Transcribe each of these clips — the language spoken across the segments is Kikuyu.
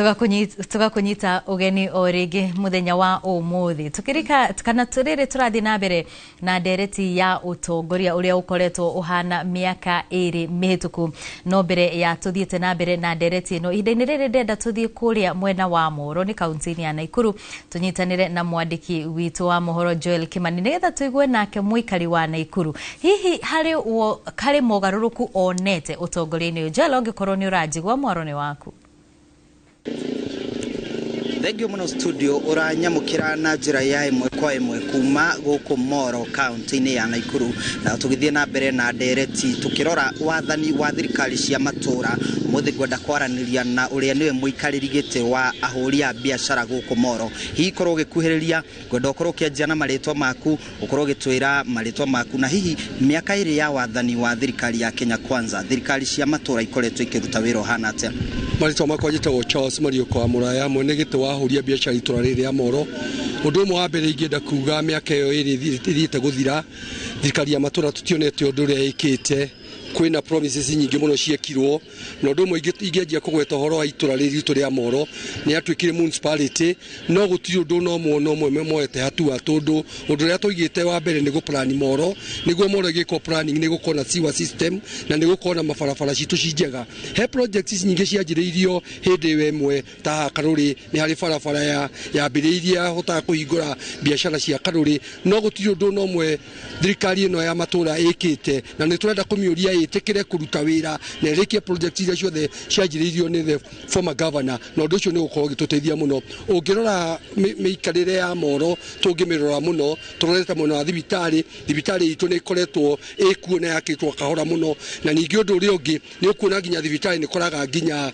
Tũgakũnyita ũgeni o rĩngĩ mũthenya wa ũmũthĩ, tũkĩrika kana rĩrĩ tũrathiĩ na mbere na ndereti ya ũtongoria ũrĩa ũkoretwo ũhana mĩaka 2 mĩhĩtũku. No mbere ya tũthiĩte na mbere na ndereti ĩno, ihinda-inĩ rĩrĩ ndĩrenda tũthiĩ kũrĩa mwena wa Moro, nĩ kaunti-inĩ ya Naikuru, tũnyitanĩre na mwandĩki witũ wa mohoro Joel Kimani, nĩgetha tũigue nake mũikari wa Naikuru hihi harĩ mogarũrũku onete ũtongoria-inĩ ũyũ. Joel, ũngĩkorwo nĩ ũranjigua, mwaro nĩ waku. Thengiũ mũno studio. Ũranyamũkĩra na njĩra ya ĩmwe kwa ĩmwe kuma gũkũ Moro, kaunti-inĩ ya Naikuru, na tũgĩthiĩ na mbere na ndereti tũkĩrora wathani wa thirikari cia matũra. Ũmũthĩ ngwenda kwaranĩria na ũrĩa nĩwe mũikarĩri gĩtĩ wa ahũri a biacara gũkũ Moro. Hihi korwo ũgĩkuhĩrĩria, ngwenda ũkorwo ũkĩanjia na marĩtwa maku, ũkorwo ũgĩtwĩra marĩtwa maku na hihi mĩaka 2 ya wathani wa thirikari ya Kenya Kwanza, thirikari cia matũra ikoretwo ikĩruta wĩra ũhana atĩa? Marĩtwa makwa njĩtagwo Charles Mariũko wa Mũraya, mwene gĩtĩ wa ahũri a biacara itũra rĩrĩ rĩa Moro. Ũndũ ũmwe wa mbere ingĩenda kuga, mĩaka ĩyo 2 ĩthiĩte gũthira, thirikari ya matũra tũtionete ũndũ ũrĩa ĩkĩte. Kwĩna promises nyingĩ mũno ciekirwo, na ũndũ ũmwe ingĩanjia kũgweta ũhoro wa itũra rĩrĩ ritũ rĩa Moro, nĩ yatuĩkire municipality, no gũtirĩ ũndũ no ũmwe no ũmwe moete hatua, tondũ ũndũ ũrĩa tũigĩte wa mbere nĩ gũplan Moro. Nĩguo Moro ĩgĩkwo planning, nĩ gũkorwo na sewer system na nĩ gũkorwo na mabarabara citũ ci njega. He projects nyingĩ cianjĩrĩirio hĩndĩ ĩyo ĩmwe, ta haha Karũrĩ nĩ harĩ barabara ya yambĩrĩirie yahotaga kũhingũra biacara cia Karũrĩ, no gũtirĩ ũndũ no ũmwe thirikari ĩno ya matũra ĩkĩte, na nĩ tũrenda kũmĩũria ĩtĩkĩre kũruta wĩra na ĩrĩkie project iria ciothe cianjĩrĩirio nĩ the former governor, na ũndũ ũcio nĩ ũgũkorwo ũgĩtũteithia mũno. Ũngĩrora mĩikarĩre ya Moro, tũngĩmĩrora mũno tũrorete mwena wa thibitarĩ, thibitarĩ itũ nĩ ĩkoretwo ĩkuo na yakĩtwo kahora mũno. Na ningĩ ũndũ ũrĩa ũngĩ nĩ ũkuona nginya thibitarĩ nĩ koraga nginya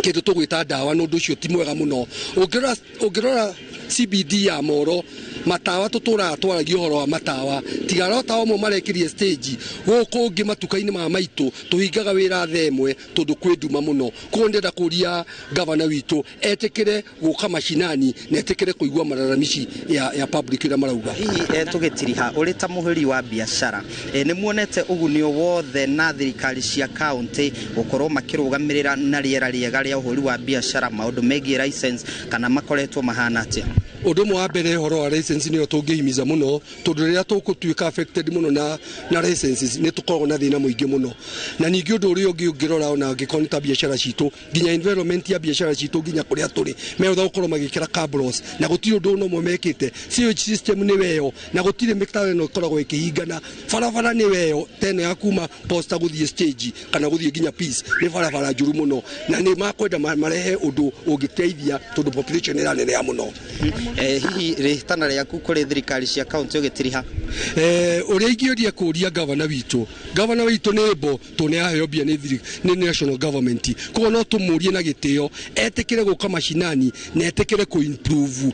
kĩndũ tũgwĩta ndawa, na ũndũ ũcio ti mwega mũno. Ũngĩrora CBD ya Moro, matawa tũtũraga twaragia ũhoro wa matawa, tiga no tawa ũmwe marekĩrie stage. Gũkũ ũngĩ matuka-inĩ ma maitũ tũhingaga wĩra thaa 1 tondũ kwĩ nduma mũno. Koguo ndĩrenda kũria gavana witũ etĩkĩre gũka macinani na etĩkĩre kũigua malalamishi ya public ũrĩa marauga. Hihi tũgĩtiriha, ũrĩ ta mũhũri wa biacara, nĩ muonete ũguni o wothe na thirikari cia kaunti gũkorwo makĩrũgamĩrĩra na rĩera rĩega rĩa ũhũri wa biacara, maũndũ megiĩ license, kana makoretwo mahana atĩa? Ũndũ ũmwe wa mbere, ũhoro wa license nĩyo tũngĩhimiza mũno, tondũ rĩrĩa tũgũtuĩka affected mũno na licenses, nĩ tũkoragwo na thĩna mũingĩ mũno. Na ningĩ ũndũ ũrĩa ũngĩ, ũngĩrora ona angĩkorwo nĩ ta biacara citũ, nginya environment ya biacara citũ, nginya kũrĩa tũrĩ mehotha gũkorwo magĩkĩra cabros, na gũtirĩ ũndũ ona ũmwe mekĩte. Sewage system nĩ weyo, na gũtirĩ mĩtaro ĩno ĩkoragwo ĩkĩhingana. Barabara nĩ weyo, ta ĩno ya kuma Posta gũthiĩ stage kana gũthiĩ nginya Peace, nĩ barabara njũru mũno, na nĩ makwenda marehe ũndũ ũngĩteithia, tondũ population ĩraneneha mũno. Hihi rĩtana rĩaku kũrĩ thirikari cia kaunti ũgĩtiriha? Ũrĩa ingĩũria kũria gavana witũ nĩ mbo, tondũ nĩ aheo mbia nĩ national government. Koguo no tũmũrie na gĩtĩo etĩkĩre gũka macinani na etĩkĩre kũ improve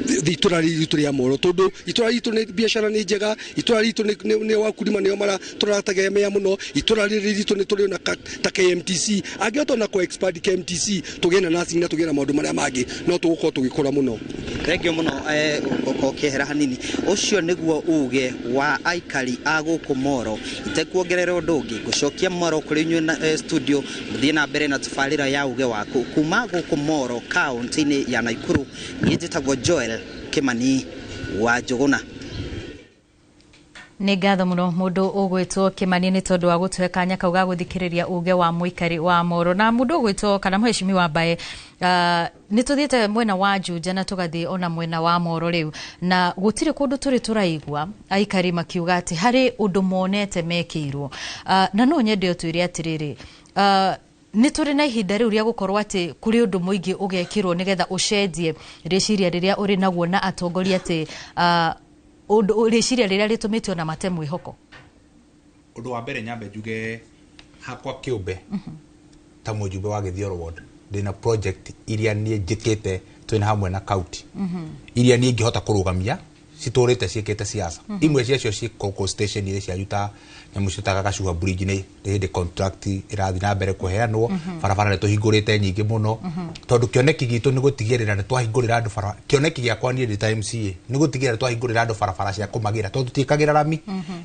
itũra rĩrĩ ritũ rĩa Moro, tondũ itũra ritũ nĩ biacara nĩ njega, itũra ritũ nĩ wakulima nĩo mara tũrategemea mũno. Itũra rĩrĩ ritũ nĩ tũrĩ ona ta KMTC, angĩhota ona kũ expand KMTC, tũgĩe na nursing na tũgĩe na maũndũ marĩa mangĩ, no tũgũkorwo tũgĩkũra mũno. Thengiũ mũno. Ũkĩehera hanini, ũcio nĩguo uge wa aikari a gũkũ Moro. Itekuongerera ũndũ ũngĩ, ngũcokia Moro kũrĩ inyuĩ na studio, mũthiĩ na mbere na tabarĩra ya uge waku. Kuma gũkũ Moro, kaunti-inĩ ya Naikuru, niĩ njĩtagwo Joel Kimani wa Njũgũna. Nĩ ngatho mũno mũndũ ũgwĩtwo Kĩmani nĩ tondũ wa gũtũhe kanya kau ga gũthikĩrĩria uge wa mũikari wa Moro. Na mũndũ ũgwĩtwo kana mheshimiwa Mbae, nĩ tũthiĩte mwena wa Juja na tũgathiĩ ona mwena wa Moro rĩu, na gũtirĩ kũndũ tũrĩ tũraigua aikari makiuga atĩ harĩ ũndũ monete mekĩirwo. Na no nyende ũtwĩre atĩrĩrĩ, nĩ tũrĩ na ihinda rĩu rĩa gũkorwo atĩ kũrĩ ũndũ mũingĩ ũgekĩrwo nĩgetha ũcenjie rĩciria rĩrĩa ũrĩ naguo na atongoria, atĩ ũndũ rĩciria rĩrĩa rĩtũmĩte ona mate mwĩhoko? Ũndũ wa mbere, nyambe njuge hakwa kĩũmbe ta mũjumbe wa Gĩthioro ward, ndĩna project iria niĩ njĩkĩte twĩna hamwe na county, iria niĩ ingĩhota kũrũgamia. citũrĩte ciĩkĩte siasa. Imwe ciacio ciĩ kũkũ station iria cianyu ta nyamũ ciĩtaga Gacuha Bridge, nĩ hĩndĩ contract ĩrathiĩ na mbere kũheanwo. Barabara nĩ tũhingũrĩte nyingĩ mũno, tondũ kĩoneki gitũ nĩ gũtigĩrĩra nĩ twahingũrĩra andũ barabara. Kĩoneki gĩakwa niĩ ndĩ ta MCA nĩ gũtigĩrĩra nĩ twahingũrĩra andũ barabara cia kũmagĩra, tondũ tũtiĩkagĩra rami.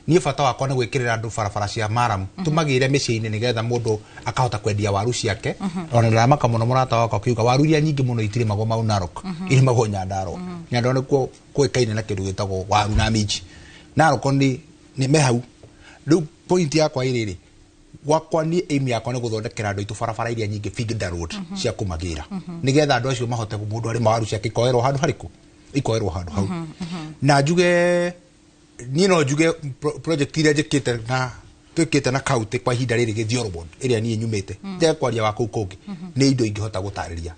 Niĩ bata wakwa nĩ gwĩkĩrĩra andũ barabara cia maramu, tũmagĩre mĩciĩ-inĩ, nĩgetha mũndũ akahota kwendia waru ciake. Ona ndĩramaka mũno mũrata wakwa akiuga waru iria nyingĩ mũno itirĩmagwo Mau Narok, irĩmagwo Nyandarua. Nyandarua nĩkuo kũĩkaine na kĩndũ gĩtagwo waru na minji. Narok nĩ me hau. Rĩu point yakwa ĩrĩrĩ, gwakwa niĩ aim yakwa nĩ gũthondekera andũ aitũ barabara iria nyingĩ, feeder road cia kũmagĩra, nĩgetha andũ acio mahote, mũndũ arĩma waru ciake ikoerwo handũ harĩkũ, ikoerwo handũ hau. Na njuge niĩ no njuge project iria njĩkĩte na twĩkĩte na county kwa ihinda rĩrĩ, Gĩthioro ward ĩrĩa niĩ nyumĩte, njage kwaria wa kũu kũngĩ, nĩ indo ingĩhota gũtarĩria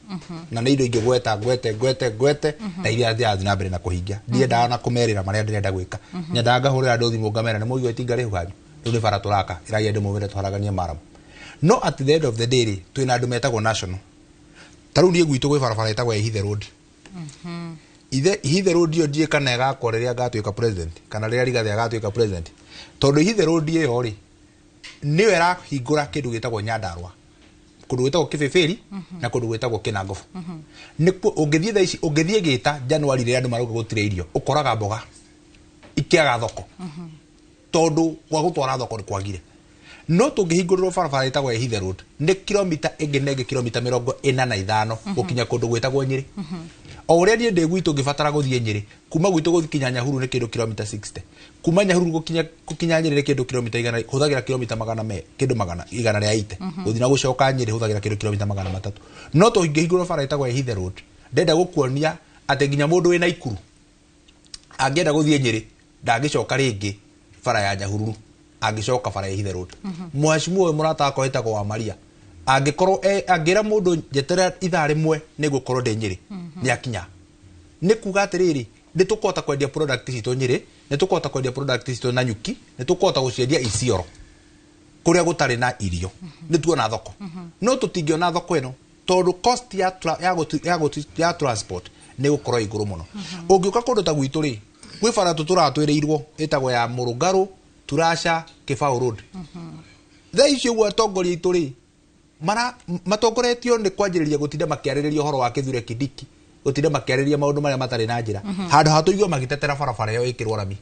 na nĩ indo ingĩgweta ngwete ngwete ngwete na iria ndĩrathiĩ na mbere na kũhingia. Ndiendaga na kũmerĩra marĩa ndĩrenda gwĩka, nyendaga ngahũrĩra andũ thimũ ngamera nĩ mũigua itinga rĩu hanyu, rĩu nĩ bara tũraka ĩragia ndĩmũmĩre tũharaganie maramu. No at the end of the day rĩ, twĩna andũ metagwo national. Ta rĩu niĩ gwitũ gwĩ barabara ĩtagwo ya Ihithe Road. Ithe Ihithe Road ĩyo ndiĩ kana ĩgakwo rĩrĩa ngatuĩka president kana rĩrĩa Rigathĩ agatuĩka president, tondũ Ihithe Road ĩyo rĩ, nĩyo ĩrahingũra kĩndũ gĩtagwo Nyandarua, kũndũ gwĩtagwo Kĩbĩbĩri na kũndũ gwĩtagwo Kĩnangobu. Nĩkuo ũngĩthiĩ thaa ici, ũngĩthiĩ Gĩta January rĩrĩa andũ marauga gũtirĩ irio, ũkoraga mboga ikĩaga thoko tondũ gwa gũtwara thoko nĩ kwagire. No tũngĩhingũrĩrwo barabara ĩtagwo ya Ihithe Road, nĩ kilomita ĩngĩ na ĩngĩ, kilomita 45 gũkinya kũndũ gwĩtagwo Nyĩrĩ. O ũrĩa niĩ ndĩ gwitũ ngĩbatara gũthiĩ Nyĩrĩ, kuma gwitũ gũkinya Nyahururu nĩ kĩndũ kilomita 60, kuma Nyahururu gũkinya Nyĩrĩ nĩ kĩndũ kilomita 100, hũthagĩra kilomita magana me kĩndũ magana 180 gũthiĩ na gũcoka. Nyĩrĩ hũthagĩra kĩndũ kilomita 300. No tũngĩhingũrĩrwo bara ĩtagwo ya Ihithe Road, ndenda gũkuonia atĩ nginya mũndũ wĩna Ikuru angĩenda gũthiĩ Nyĩrĩ ndangĩcoka rĩngĩ bara ya Nyahururu, angĩcoka bara ya Ihithe Road. Mheshimiwa ũyũ mũrata wakwa wĩtagwo wa Maria angĩkorwo angĩra mũndũ njeterera ithaa rĩmwe nĩ ngũkorwo ndĩ Nyĩrĩ, nĩ akinya. Nĩ kuga atĩrĩrĩ, nĩ tũkũhota kwendia product citũ Nyĩrĩ, nĩ tũkũhota kwendia product citũ Nanyuki, nĩ tũkũhota gũciendia Isiolo kũrĩa gũtarĩ na irio. Nĩ tuona thoko, no tũtingĩona thoko ĩno tondũ cost ya, tra, ya, gũtu, ya, gũtu, ya transport nĩ gũkorwo igũrũ mũno. Ũngĩũka kũndũ ta gwitũ rĩ, gwĩ bara tũtũratwĩrĩirwo ĩtagwo ya Mũrũngarũ Turasha Kĩbaũ Road. Thaa ici ũguo atongoria aitũ rĩ, mara matongoretio nĩ kwanjĩrĩria gũtinda makĩarĩrĩria ũhoro wa Kithure Kindiki, gũtinda makĩarĩrĩria maũndũ marĩa matarĩ na njĩra, handũ ha tũigue magĩtetera barabara ĩyo ĩkĩrwo rami.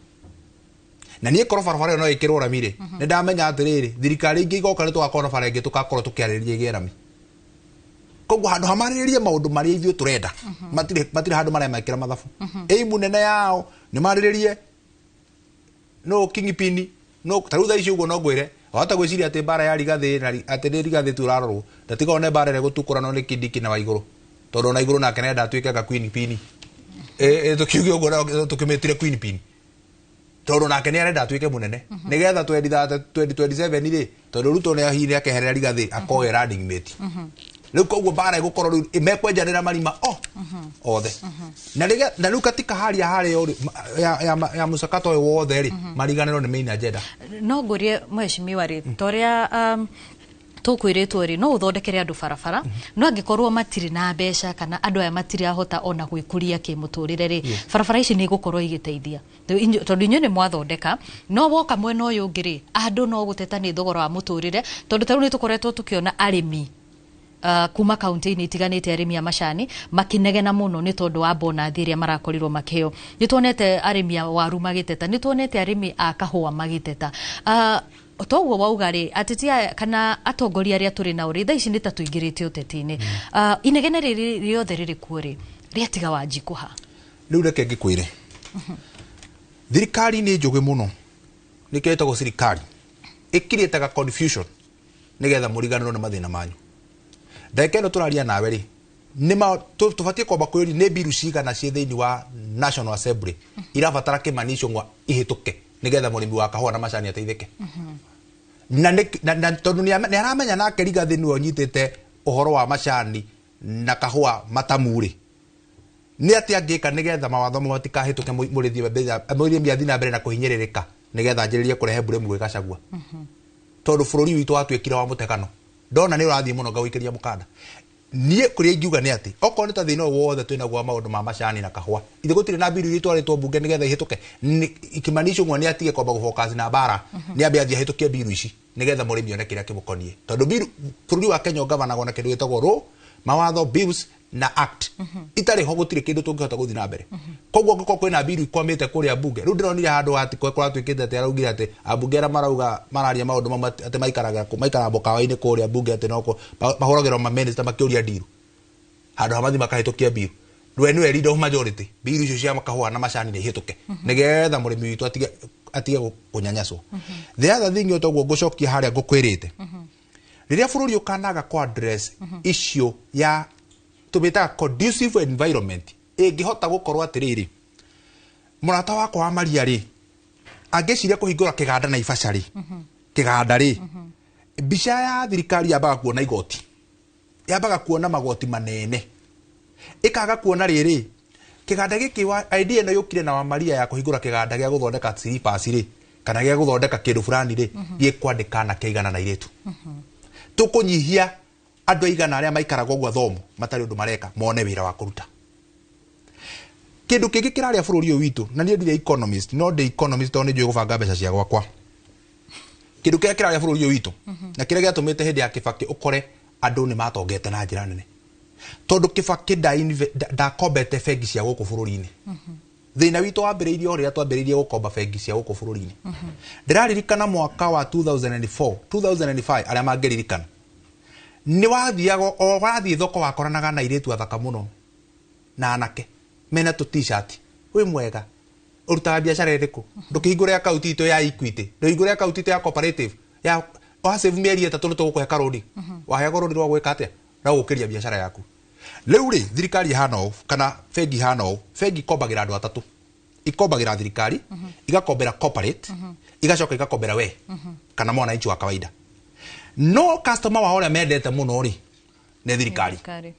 Na niĩ korwo barabara ĩyo no ĩkĩrwo rami rĩ, nĩ ndamenya atĩrĩrĩ, thirikari ingĩ igoka nĩ tũgakorwo na bara ĩngĩ tũgakorwo tũkĩarĩrĩria ĩgĩe rami. Koguo handũ ha marĩrĩrie maũndũ marĩa ithuĩ tũrenda, matirĩ handũ maremekĩra mathabu. Ĩimu nene yao nĩ marĩrĩrie no kingpin. No ta rĩu thaa ici ũguo no ngwĩre, wahota gwĩciria atĩ mbara ya Rigathĩ na atĩ nĩ Rigathĩ tu ũrarorwo, ndatiga one mbara ĩrĩa ĩgũtukũranwo nĩ Kindiki na Waigũrũ, tondũ ona Igũrũ nake nenda atuĩke ka queen pin. Tũkiuge ũguo no tũkĩmĩtire queen pin, tondũ nake nĩ arenda atuĩke mũnene nĩgetha 2027 rĩ, tondũ Ruto nĩ hihi akeherera Rigathĩ akoe running mate. Rĩu koguo mbara ĩgũkorwo rĩu mekwenjanĩra marima o othe na na rĩu katika haria harĩa rĩ, ya mũcakato ũyũ wothe rĩ, mariganĩrwo nĩ main agenda. No ngũrie mheshimiwa rĩ, ta ũrĩa tũkwĩrĩtwo rĩ, no ũthondekere andũ barabara, no angĩkorwo matirĩ na mbeca kana andũ aya matirĩ ahota ona gwĩkũria kĩmũtũrĩre rĩ, barabara ici nĩ igũkorwo igĩteithia? Tondũ inyuĩ nĩ mwathondeka, no woka mwena ũyũ ũngĩ rĩ, andũ no gũteta nĩ thogora wa mũtũrĩre, tondũ ta rĩu nĩ tũkoretwo tũkĩona arĩmi kuma kaunti-inĩ itiganĩte, arĩmi a macani makinegena mũno nĩ tondũ wa bonathi ĩrĩa marakorirwo makĩheo. Nĩ tuonete arĩmi a waru magĩteta, nĩ tuonete arĩmi a kahũa magĩteta. Toguo wauga rĩ, ateti aya kana atongoria arĩa tũrĩ nao rĩ, thaa ici nĩ ta tũingĩrĩte ũteti-inĩ. Inegene rĩrĩ rĩothe rĩrĩ kuo rĩ, rĩatiga Wanjikũ ha? Rĩu reke ngĩkwĩre, thirikari nĩ njũgĩ mũno. Nĩkĩo ĩtagwo thirikari, ĩkiriĩtaga confusion nĩgetha mũriganĩrwo nĩ mathĩna manyu. Ndagĩka ĩno tũraria nawe rĩ, tũbatiĩ kwamba kwĩyũria nĩ mbiru cigana ciĩ thĩinĩ wa National Assembly irabatara Kĩmani Ichung'wa ihĩtũke nĩgetha mũrĩmi wa kahũa na macani ateithĩke. Na tondũ nĩ aramenya nake Rigathĩ nĩwe ũnyitĩte ũhoro wa macani na kahũa matamu rĩ, nĩ atĩa angĩka nĩgetha mawatho mau matikahĩtũke, mũrĩmi athiĩ na mbere na kũhinyĩrĩrĩka, nĩgetha anjĩrĩrie kũrehe mbura gwĩ Gachagua, tondũ bũrũri witũ watuĩkire wa mũtegano. Ndona nĩ ũrathiĩ mũno ngagũikĩria mũkanda. Niĩ kũrĩa ingiuga nĩ atĩ okorwo nĩ ta thĩna ũyũ wothe twĩnaguo wa maũndũ ma macani na kahũa, ithe gũtirĩ na mbiru iria itwarĩtwo mbunge nĩgetha ihĩtũke. Kĩmani Ichung'wa nĩ atige kwamba gũfocus na mbara, nĩ ambe athiĩ ahĩtũkie mbiru ici nĩgetha mũrĩmi one kĩrĩa kĩmũkoniĩ, tondũ mbiru bũrũri wa Kenya ũgabanagwo na kĩndũ gĩtagwo law, mawatho, bills na act. Itarĩ ho gũtirĩ kĩndũ tũngĩhota gũthiĩ na mbere. Koguo angĩkorwo kwĩna mbiru ikwamĩte kũrĩa mbunge, rĩu ndĩronire handũ kũratuĩkĩte atĩ araugire atĩ ambunge arĩa marauga mararia maũndũ mamwe atĩ maikaraga mũkawa-inĩ kũrĩa mbunge, atĩ no mahũragĩrwo mamĩnĩsta makĩũria ndiru handũ ha mathiĩ makahĩtũkia mbiru. We nĩwe leader of majority, mbiru icio cia kahũa na macani nĩ ihĩtũke nĩgetha mũrĩmi witũ atige kũnyanyaswo. The other thing, toguo ngũcokia harĩa ngũkwĩrĩte, rĩrĩa bũrũri ũkanaga kũ address issue ya tũmĩtaga conducive environment, ĩngĩhota gũkorwo atĩrĩrĩ, mũrata wakwa wa Maria rĩ, angĩciria kũhingũra kĩganda Naivasha rĩ, kĩganda rĩ, mbica ya thirikari yambaga kuona igoti, yambaga kuona magoti manene, ĩkaga kuona rĩrĩ kĩganda gĩkĩ wa idea ĩno yũkire na wa Maria ya kũhingũra kĩganda gĩa gũthondeka slippers rĩ, kana gĩa gũthondeka kĩndũ fulani rĩ, gĩkwandĩka anake aigana na airĩtu, tũkũnyihia andũ aigana arĩa maikaraga ũguo athomu matarĩ ũndũ mareka mone wĩra wa kũruta. Kĩndũ kĩngĩ kĩrarĩa bũrũri ũyũ witũ, na niĩ ndirĩ economist, no ndĩ economist tondũ nĩ njũĩ gũbanga mbeca cia gwakwa. Kĩndũ kĩrĩa kĩrarĩa bũrũri ũyũ witũ na kĩrĩa gĩatũmĩte hĩndĩ ya Kĩbakĩ ũkore andũ nĩ matongete na njĩra nene, tondũ Kĩbakĩ ndakombete bengi cia gũkũ bũrũri-inĩ. Thĩna witũ wambĩrĩirie o rĩrĩa twambĩrĩirie gũkomba bengi cia gũkũ bũrũri-inĩ. Ndĩraririkana mwaka wa 2004 2005, arĩa mangĩririkana, nĩ wathiaga o wathiĩ thoko wakoranaga na airĩtu athaka mũno na anake mena tũ T-shirt, wĩ mwega, ũrutaga biacara ĩrĩkũ, ndũkĩhingũre akaunti itũ ya Equity, ndũhingũre akaunti itũ ya cooperative ya wasave mĩeri 3 nĩ tũgũkũhe karũni. Waheagwo rũni rwa gwĩka atĩa? Rwa gũkĩria biacara yaku. Rĩu rĩ, thirikari ĩhana ũũ kana bengi ihana ũũ, bengi ikombagĩra andũ atatũ: ikombagĩra thirikari, igakombera corporate, igacoka igakombera we kana mwananchi wa kawaida. No customer wao ũrĩa mendete mũno rĩ, nĩ thirikari. Thirikari.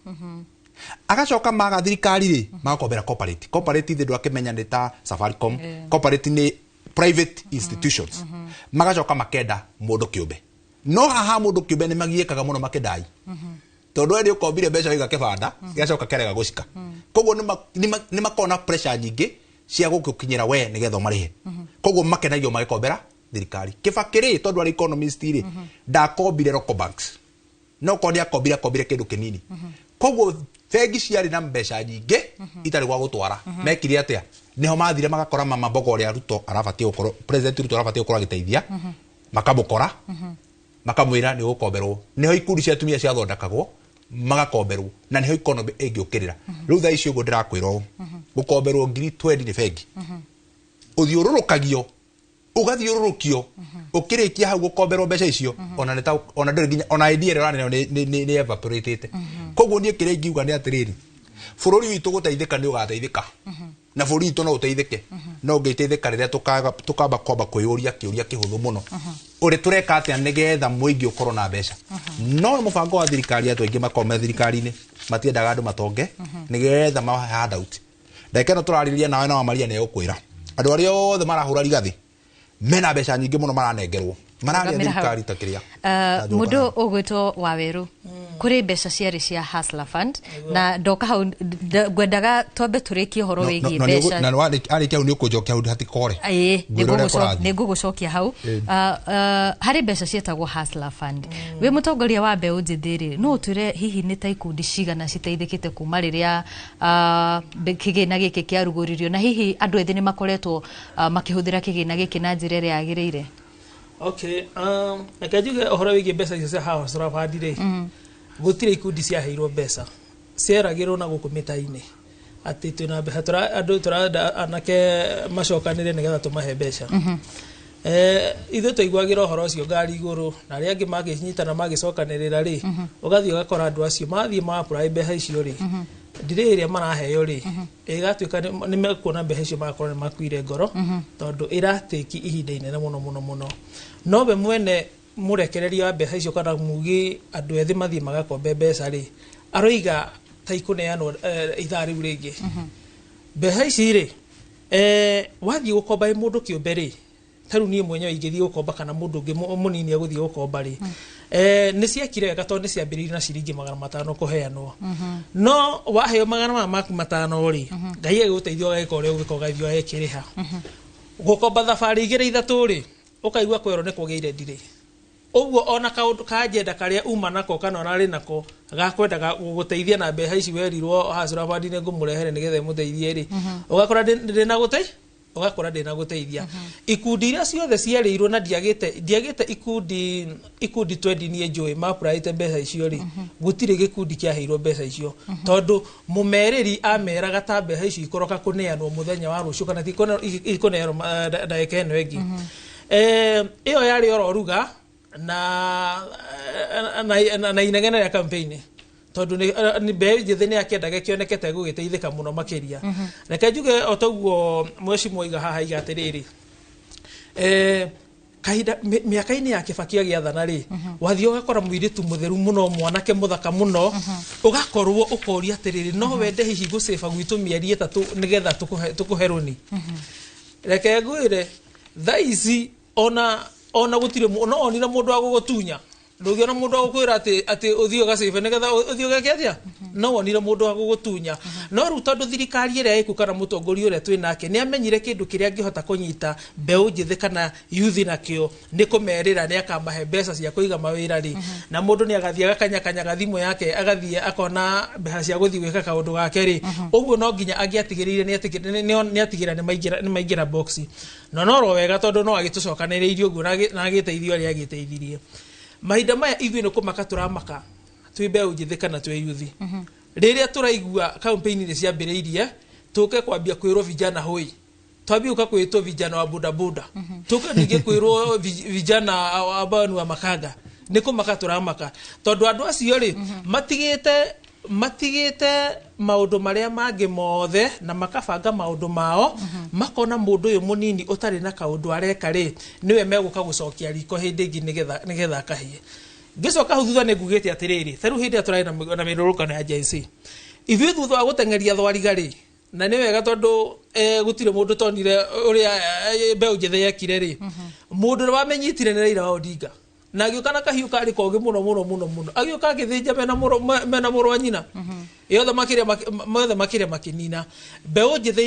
Agacoka maga thirikari rĩ, magakombera corporate. Corporate ithe ndwakĩmenya nĩ ta Safaricom. Corporate nĩ private institutions. Magacoka makenda mũndũ kĩũmbe, no haha mũndũ kĩũmbe nĩ magiĩkaga mũno makĩndai, tondũ we nĩ ũkombire mbeca waiga kĩbanda gĩgacoka kĩarega gũcika. Koguo nĩ makoragwo na pressure nyingĩ cia gũgũkinyĩra we nĩgetha ũmarĩhe. Koguo makenagio magĩkombera thirikari. Kĩbakĩ rĩ, tondũ arĩ economist rĩ, ndakombire local banks, no korwo nĩ akombire, akombire kĩndũ kĩnini. Koguo bengi ciarĩ na mbeca nyingĩ itarĩ gwa gũtwara. Mekire atĩa? Nĩho mathire magakora mama mboga ũrĩa Ruto arabatiĩ gũkorwo, President Ruto arabatiĩ gũkorwo agĩteithia, makamũkora, makamwĩra nĩ ũgũkomberwo. Nĩho ikundi cia atumia ciathondekagwo magakomberwo, na nĩho economy ĩngĩũkĩrĩra. Rĩu thaa ici ũguo ndĩrakwĩra ũũ, gũkomberwo ngiri 20 nĩ bengi, ũthiũrũrũkagio, ũgathiũrũrũkio, ũkĩrĩkia hau gũkomberwo mbeca icio, ona nĩ ta ona ndũrĩ nginya ona idea ĩrĩa ũraneo nĩ evaporatĩte. Koguo niĩ kĩrĩa ingiuga nĩ atĩrĩrĩ, bũrũri witũ gũteithĩka nĩ ũgateithĩka, na bũrũri witũ no ũteithĩke, no ũngĩteithĩka rĩrĩa tũkamba kwamba kwĩyũria kĩũria kĩhũthũ mũno, ũrĩ tũreka atĩa nĩgetha mũingĩ ũkorwo na mbeca. No mũbango wa thirikari, andũ aingĩ makorwo me thirikari-inĩ matiendaga andũ matonge nĩgetha mahe handout. Ndagĩka ĩno tũrarĩrĩria nawe na wa Maria nĩ egũkwĩra andũ arĩa othe marahũra rigathĩ mena mbeca nyingĩ mũno maranengerwo, mararĩa Rũgamĩra hau. thirikari ta kĩrĩa. Mũndũ ũgwĩtwo Wawerũ, kũrĩ mbeca ciarĩ cia Hustler Fund, na ndoka hau ngwendaga twambe tũrĩkie ũhoro wĩgiĩ mbeca. Na arĩkia hau nĩ ũkũnjokia hau hatikore. Ĩĩ, Ngwĩra ũrĩa kũrathiĩ. nĩ ngũgũcokia hau. Harĩ mbeca cietagwo Hustler Fund. Wĩ mũtongoria wa mbeũ njĩthĩ rĩ, no ũtwĩre hihi nĩ ta ikundi cigana citeithĩkĩte kuma rĩrĩa kĩgĩna gĩkĩ kĩarugũririo, na hihi andũ ethĩ nĩ makoretwo makĩhũthĩra kĩgĩna gĩkĩ na njĩra ĩrĩa yagĩrĩire? Okay, reke njuge ũhoro wĩgiĩ mbeca icio cia Hustler Fund rĩ, gũtirĩ ikundi ciaheirwo mbeca, cieragĩrwo na gũkũ mĩta-inĩ atĩ twĩna mbeca, andũ tũrenda anake macokanĩre nĩgetha tũmahe mbeca. Ithuĩ twaiguagĩra ũhoro ũcio ngari igũrũ, na arĩa angĩ magĩnyitana magĩcokanĩrĩra rĩ, ũgathiĩ ũgakora andũ acio mathiĩ ma apply mbeca icio rĩ, ndirĩ ĩrĩa maraheo rĩ, ĩgatuĩka nĩ mekuona mbeca icio, magakorwo nĩ makuire ngoro, tondũ ĩratĩki ihinda inene mũno mũno mũno. No we mwene mũrekereria wa mbeca icio kana mugi andũ ethĩ mathiĩ magakombe mbeca rĩ, aroiga ta ikũneanwo ithaa rĩu rĩngĩ mbeca ici rĩ, wathiĩ gũkomba wĩ mũndũ kĩũmbe rĩ, Tarĩu niĩ mwenyewe ingĩthiĩ gũkomba kana mũndũ ũngĩ mũnini agũthiĩ gũkomba rĩ, nĩ ciekire wega tondũ nĩ ciambĩrĩirie na ciringi 500 kũheanwo. No waheo magana maya maku 500 rĩ, Ngai agĩgũteithia ũgagĩka ũrĩa ũgĩka, ũgathiĩ ũgagĩkĩrĩha. Gũkomba thabarĩ igĩrĩ ithatũ rĩ, ũkaigua kwerwo nĩ kwagĩire ndirĩ ũguo, ona kaũndũ ka agenda karĩa uma nako kana ũrarĩ nako gakwendaga gũgũteithia na mbeca ici werirwo Hustler Fund nĩ ngũmũrehere nĩgetha ĩmũteithie rĩ, ũgakora ndĩna gũte ũgakora ndĩna gũteithia. Ikundi iria ciothe ciarĩirwo na ndiagĩte ikundi 20 niĩ njũĩ maapuraĩte mbeca icio rĩ, gũtirĩ gĩkundi kĩaheirwo mbeca icio, tondũ mũmerĩri ameraga ta mbeca icio ikoroka kũneanwo mũthenya wa rũciũ kana ti ikũneanwo ndagĩka ĩno ĩngĩ. Ĩyo yarĩ oro ruga na inegene rĩa campaign, tondũ nĩ mbeũ njĩthĩ nĩ akĩendaga kĩoneke ta gũgĩteithĩka mũno makĩria. Reke njuge o taguo mheshimiwa aiga haha, aiga atĩrĩrĩ, kahinda mĩaka-inĩ ya Kĩbaki agĩathana rĩ, wathiĩ ũgakora mũirĩtu mũtheru mũno, mwanake mũthaka mũno, ũgakorwo ũkoria atĩrĩrĩ, no wende hihi gũcĩba gwitũ mĩeri 3 nĩgetha tũkũhe rũni? Reke ngwĩre, thaa ici ona gũtirĩ no onire mũndũ wa gũgũtunya. Ndũngĩona mũndũ wa gũkwĩra atĩ ũthiĩ ũgacĩbe nĩgetha ũthiĩ ũgeke atĩa. No wonire mũndũ wa gũgũtunya. No rĩu tondũ thirikari ĩrĩa ĩku kana mũtongoria ũrĩa twĩ nake nĩ amenyire kĩndũ kĩrĩa angĩhota kũnyita mbeũ njĩthĩ kana youth nakĩo nĩ kũmerĩra nĩ akamahe mbeca cia kũiga mawĩra rĩ, na mũndũ nĩ agathiĩ agakanyakanyaga thimũ yake, agathiĩ akona mbeca cia gũthiĩ gwĩka kaũndũ gake rĩ, ũguo no nginya angĩatigĩrĩire nĩ atigĩra nĩ maingĩra box. No noro wega tondũ no agĩtũcokanĩrĩirie ũguo na agĩteithio arĩa agĩteithirie. Mahinda maya ithuĩ nĩ kũmaka tũramaka twĩ mbeũ njĩthĩ kana twĩ yuthi, rĩrĩa tũraigua campaign nĩ ciambĩrĩirie, tũke kwambia kwĩrwo vijana hoi, twambie gũka kwĩtwo vijana wa bodaboda, tũke ningĩ kwĩrwo vijana ambao ni wa makanga. Nĩ kũmaka tũramaka tondũ andũ acio rĩ, matigĩte maũndũ marĩa mangĩ mothe na makabanga maũndũ mao, makona mũndũ ũyũ mũnini ũtarĩ na kaũndũ areka rĩ, nĩwe megũka gũcokia riko hĩndĩ ĩngĩ nĩgetha akahĩe. Ngĩcoka hau thutha nĩ ngugĩte atĩrĩrĩ, ta rĩu hĩndĩ ĩrĩa tũrarĩ na mĩrũrũngano ya Gen Z, ithuĩ thutha wa gũteng'eria thwariga rĩ, na nĩ wega tondũ gũtirĩ mũndũ tonire ũrĩa mbeũ njĩthĩ yekire rĩ, mũndũ ũrĩa wamenyitire nĩ Raila wa Odinga, na agĩũka na kahiũ karĩ kogĩ mũno mũno mũno mũno, agĩũka agĩthĩnja mena mũrũ wa nyina yothe makĩria mothe makĩria makĩnina. Mbeũ njĩthĩ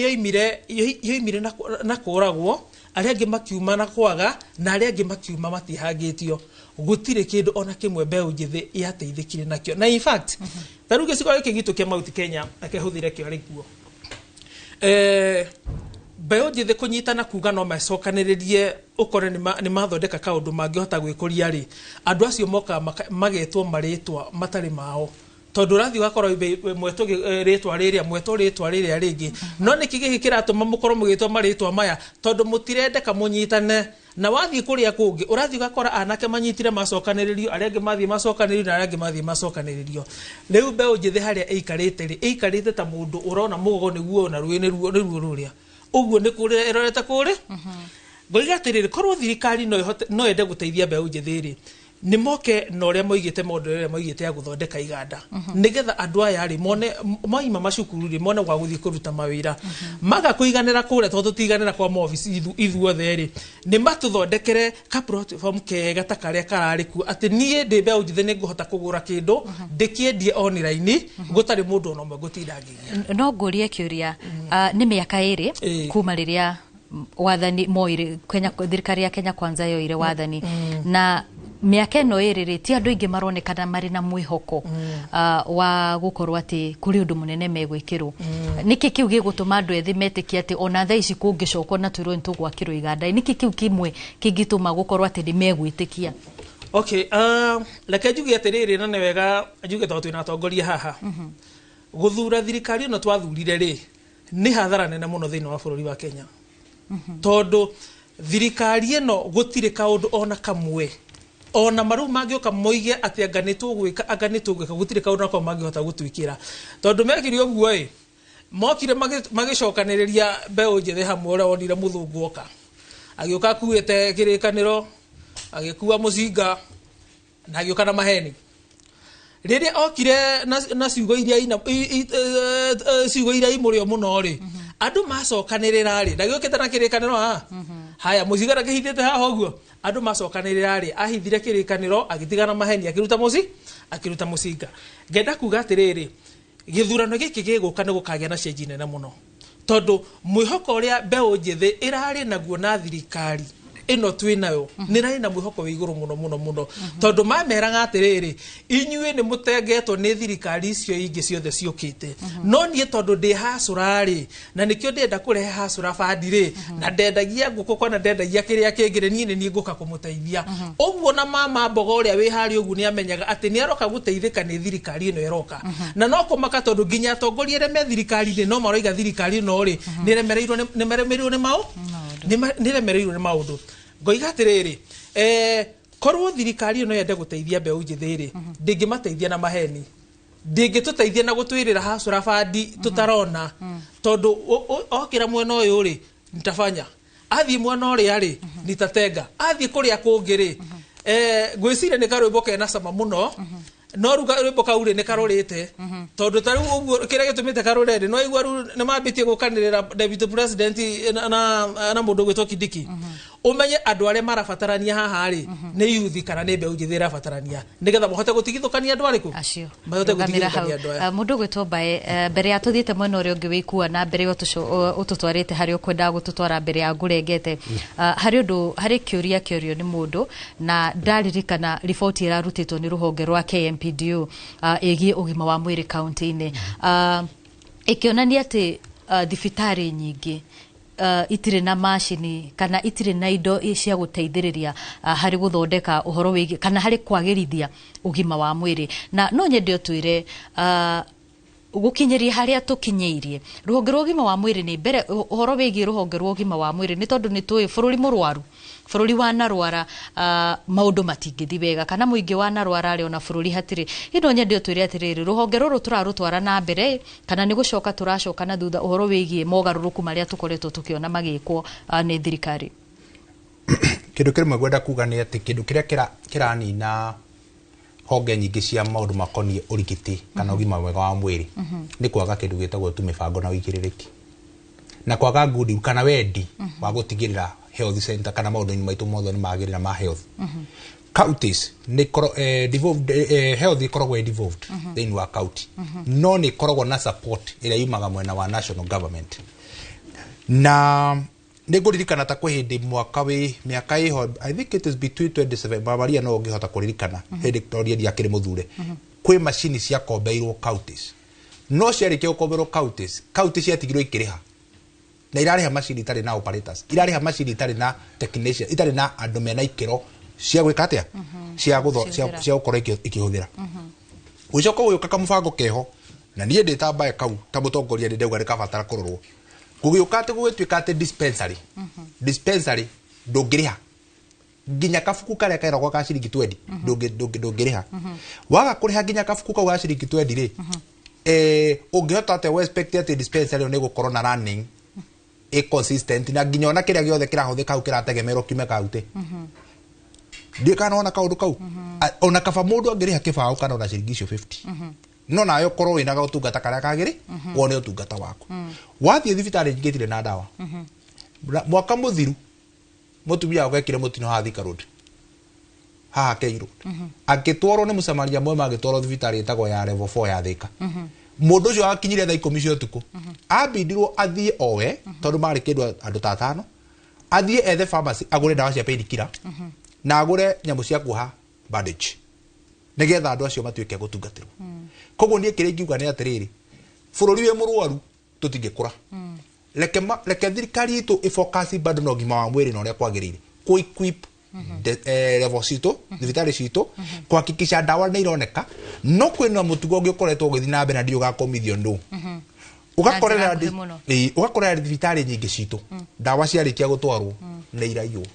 yoimire na kũragwo, arĩa angĩ makiuma na kwaga, na arĩa angĩ makiuma matihangĩtio. Gũtirĩ kĩndũ ona kĩmwe mbeũ njĩthĩ yateithĩkire nakĩo. Na in fact, ta rĩu gĩcigo gĩkĩ gitũ kĩa Mount Kenya, reke hũthĩre kĩo arĩ kuo, mbeũ njĩthĩ kũnyitana kuga no macokanĩrĩrie ũkore nĩ mathondeka kaũndũ mangĩhota gwĩkũria rĩ, andũ acio mokaga magetwo marĩtwa matarĩ mao, tondũ ũrathiĩ ũgakora mwetwo rĩtwa rĩrĩa, mwetwo rĩtwa rĩrĩa rĩngĩ. No nĩkĩ gĩkĩ kĩratũma mũkorwo mũgĩtwo marĩtwa maya? Tondũ mũtirendeka mũnyitane. Na wathiĩ kũrĩa kũngĩ, ũrathiĩ ũgakora anake manyitire macokanĩrĩrio, arĩa angĩ mathiĩ macokanĩrĩrio, na arĩa angĩ mathiĩ macokanĩrĩrio. Rĩu mbeũ njĩthĩ harĩa ĩikarĩte rĩ, ĩikarĩte ta mũndũ ũrona mũgogo nĩguo na rũĩ nĩruo rũrĩa ũguo nĩ kũrĩa ĩrorete kũrĩ. Ngoiga atĩrĩrĩ, korwo thirikari no ĩhote no ende gũteithia mbeũ njĩthĩ rĩ, nĩ moke na ũrĩa moigĩte, maũndũ ĩrĩa moigĩte ya gũthondeka iganda, nĩgetha andũ aya rĩ mone moima macukuru rĩ, mone gwa gũthiĩ kũruta mawĩra, maga kũiganĩra kũrĩa, tondũ tũtiganĩra kwa maobici ithuothe rĩ, nĩ matũthondekere ka platform kega ta karĩa kararĩ kuo, atĩ niĩ ndĩ mbeũ njĩthĩ nĩ ngũhota kũgũra kĩndũ ndĩkĩendie online gũtarĩ mũndũ ona ũmwe ngũtinda ngĩgia. No ngũrie kĩũria, nĩ mĩaka 2 kuma rĩrĩa wathani moire Kenya, thirikari ya Kenya Kwanza yoire wathani, na mĩaka ĩno 2 rĩ, ti andũ aingĩ maronekana marĩ na mwĩhoko wa gũkorwo atĩ kũrĩ ũndũ mũnene megwĩkĩrwo. Nĩkĩ kĩu gĩgũtũma andũ ethĩ metĩkie atĩ ona thaa ici kũngĩcokwo na twĩrwo nĩ tũgwakĩrwo iganda, nĩkĩ kĩu kĩmwe kĩngĩtũma gũkorwo atĩ nĩ megwĩtĩkia? Okay, reke njuge atĩrĩrĩ, na nĩ wega njuge tondũ twĩna atongoria haha, gũthura thirikari ĩno twathurire rĩ, nĩ hathara nene mũno thĩinĩ wa bũrũri wa Kenya, tondũ thirikari ĩno gũtirĩ kaũndũ ona kamwe ona marĩu mangĩũka moige atĩ anga nĩ tũgwĩka, anga nĩ tũgwĩka, gũtirĩ kaũndũ nako mangĩhota gũtwĩkĩra, tondũ mekire ũguo ĩ, mokire magĩcokanĩrĩria mbeũ njĩthĩ hamwe. Ũrĩa wonire mũthũngũ oka, agĩũka akuĩte kĩrĩkanĩro, agĩkua mũcinga na agĩũka na maheni. Rĩrĩa okire na ciugo iria ina ciugo iria imũrĩo mũno rĩ. Andũ macokanĩrĩra rĩ, ndagĩũkĩte na kĩrĩkanĩro haha. Haya, mũcinga ndakĩhithĩte haha ũguo. Andũ macokanĩrĩra rĩ, ahithire kĩrĩkanĩro, agĩtigana maheni, akĩruta mũci akĩruta mũcinga. Ngenda kuga atĩrĩrĩ, gĩthurano gĩkĩ gĩgũka nĩ gũkagĩa na cenji nene mũno, tondũ mwĩhoko ũrĩa mbeũ njĩthĩ ĩrarĩ naguo na thirikari ĩno twĩ nayo nĩ ĩrarĩ na mwĩhoko wĩ igũrũ mũno mũno mũno, tondũ mameraga atĩrĩrĩ, inyuĩ nĩ mũtengetwo nĩ thirikari icio ingĩ ciothe ciũkĩte, no niĩ tondũ ndĩ hacũra rĩ, na nĩkĩo ndĩrenda kũrehe hacũra bandi rĩ, na ndendagia ngũkũ kana ndendagia kĩrĩa kĩngĩ rĩ, niĩ nĩ niĩ ngũka kũmũteithia. Ũguo na mama mboga ũrĩa wĩ harĩa ũguo nĩ amenyaga atĩ nĩ aroka gũteithĩka nĩ thirikari ĩno ĩroka. Na no kũmaka, tondũ nginya atongoria arĩa me thirikari-inĩ no maroiga thirikari ĩno rĩ, nĩ ĩremereirwo nĩ maũ nĩ ĩremereirwo nĩ maũndũ. Ngoiga atĩrĩrĩ, korwo thirikari ĩno yende gũteithia mbeũ njĩthĩ rĩ, ndĩngĩmateithia na maheni, ndĩngĩtũteithia na gũtwĩrĩra hacũra bandi tũtarona, tondũ okĩra mwena ũyũ rĩ, nitafanya, athiĩ mwena ũrĩa rĩ, nitatenga, athiĩ kũrĩa kũngĩ rĩ. Ngwĩciria nĩ karwĩmbo kena cama mũno, no rĩu karwĩmbo kau rĩ, nĩ karũrĩte, tondũ ta rĩu ũguo kĩrĩa gĩtũmĩte karũre rĩ, no igua rĩu nĩ mambĩtie gũkanĩrĩra deputy president na mũndũ ũgwĩtwo Kindiki. Ũmenye andũ arĩa marabatarania haha rĩ, nĩ youth kana nĩ mbeũ njĩthĩ ĩrabatarania, nĩgetha mahote gũtigithũkania andũ arĩkũ acio. Mahote Rũgamĩra hau. gũtigithũkania andũ aya. Mũndũ ũgwĩtwo Mbae, mbere ya tũthiĩte mwena ũrĩa ũngĩ wĩkua na mbere ũtũtwarĩte harĩa ũkwendaga gũtũtwara, mbere ya ngũrengete, harĩ ũndũ, harĩ kĩũria kĩorio nĩ mũndũ, na ndaririkana riboti ĩrarutĩtwo nĩ rũhonge rwa KMPDU ĩgiĩ ũgima wa mwĩrĩ kaunti-inĩ, ĩkĩonania atĩ thibitarĩ nyingĩ itirĩ na macini kana itirĩ na indo cia gũteithĩrĩria harĩ gũthondeka ũhoro wĩgiĩ kana harĩ kwagĩrithia ũgima wa mwĩrĩ. Na no nyende ũtwĩre, gũkinyĩria harĩa tũkinyĩirie rũhonge rwa ũgima wa mwĩrĩ, nĩ mbere ũhoro wĩgiĩ rũhonge rwa ũgima wa mwĩrĩ, nĩ tondũ nĩ tũĩ bũrũri mũrwaru, bũrũri wanarwara, maũndũ matingĩthi wega, kana mũingĩ wanarwara rĩ, ona bũrũri hatirĩ. Ĩ no nyende ũtwĩre atĩrĩrĩ, rũhonge rũrũ tũrarũtwara na mbere kana nĩ gũcoka tũracoka na thutha ũhoro wĩgiĩ mogarũrũku marĩa tũkoretwo tũkĩona magĩkwo nĩ thirikari? Kĩndũ kĩrĩmwe ngwenda kuga nĩ atĩ kĩndũ kĩrĩa kĩranina honge nyingĩ cia maũndũ makoniĩ ũrigiti kana ũgima mwega wa mwĩrĩ nĩ kwaga kĩndũ gĩtagwo tu mĩbango na ũigĩrĩrĩki, na kwaga ngundi kana wendi wa gũtigĩrĩra health center kana maũndũ maitũ mothe nĩ magĩrĩra ma health. Counties nĩ devolved, health ĩkoragwo ĩ devolved thĩinĩ wa county, no nĩ ĩkoragwo na support ĩrĩa yumaga mwena wa national government. Na nĩ ngũririkana ta kwĩ hĩndĩ mwaka wĩ mĩaka ĩho, I think it is between 27, Maria no ũngĩhota kũririkana, hĩndĩ Toria akĩrĩ mũthure, kwĩ macini ciakombeirwo counties, no ciarĩkia gũkomberwo counties, county ciatigirwo ikĩrĩha, na irarĩha macini itarĩ na operators, irarĩha macini itarĩ na technician, itarĩ na andũ mena ikĩro cia gwĩka atĩa, cia Cia cia gũkorwo ikĩhũthĩra. Gũcoka gũgĩũka kamũbango keho, na niĩ ndĩ ta mbae kau ta mũtongoria nĩ ndauga nĩ kabatara kũrorwo. Gũgĩũka atĩ gũgĩtuĩka atĩ dispensary ndũngĩrĩha nginya kabuku karĩa keragwo ka ciringi 20, ndũngĩrĩha. Waga kũrĩha nginya kabuku kau ga ciringi 20 rĩ, ũngĩhota atĩa expect atĩ dispensary ĩyo nĩ ĩgũkorwo na running ĩ consistent, na nginya ona kĩrĩa gĩothe kĩrahũthĩka hau kĩrategemerwo kiume kaunti? Ndiũ kana wona kaũndũ kau. Ona kaba mũndũ angĩrĩha kĩbaũ kana ona ciringi icio 50, no nawe ũkorwo wĩna ũtungata karĩa kagĩrĩ, wone ũtungata waku. Wathiĩ thibitarĩ nyingĩ itirĩ na ndawa. Mwaka mũthiru mũtumia wakwa ekire mũtino haha Thika Road, haha K Road, agĩtwarwo nĩ mũcamaria mwema, agĩtwarwo thibitarĩ ĩtagwo ya level 4 ya Thika. Mũndũ ũcio akinyire thaa 10 cia ũtukũ, ambindirwo athiĩ owe, tondũ marĩ kĩndũ andũ ta atano, athiĩ ethe pharmacy agũre ndawa cia painkiller na agũre nyamũ cia kuoha bandage, nĩgetha andũ acio matuĩke a gũtungatĩrwo. Koguo niĩ kĩrĩa ingiuga nĩ atĩrĩrĩ, bũrũri wĩ mũrwaru tũtingĩkũra. Reke thirikari itũ ĩfocus bado na ũgima wa mwĩrĩ na ũrĩa kwagĩrĩire kũ equip level citũ, thibitarĩ citũ, kuhakikisha ndawa nĩ ironeka. No kwĩna mũtugo ũngĩ ũkoretwo ũgĩthiĩ na mbere na ndiũ ũgakomithio ndũ, ũgakorera Na njĩra nguhĩ mũno. Ĩĩ, ũgakorera thibitarĩ nyingĩ citũ ndawa ciarĩkia gũtwarwo nĩ iraiywo,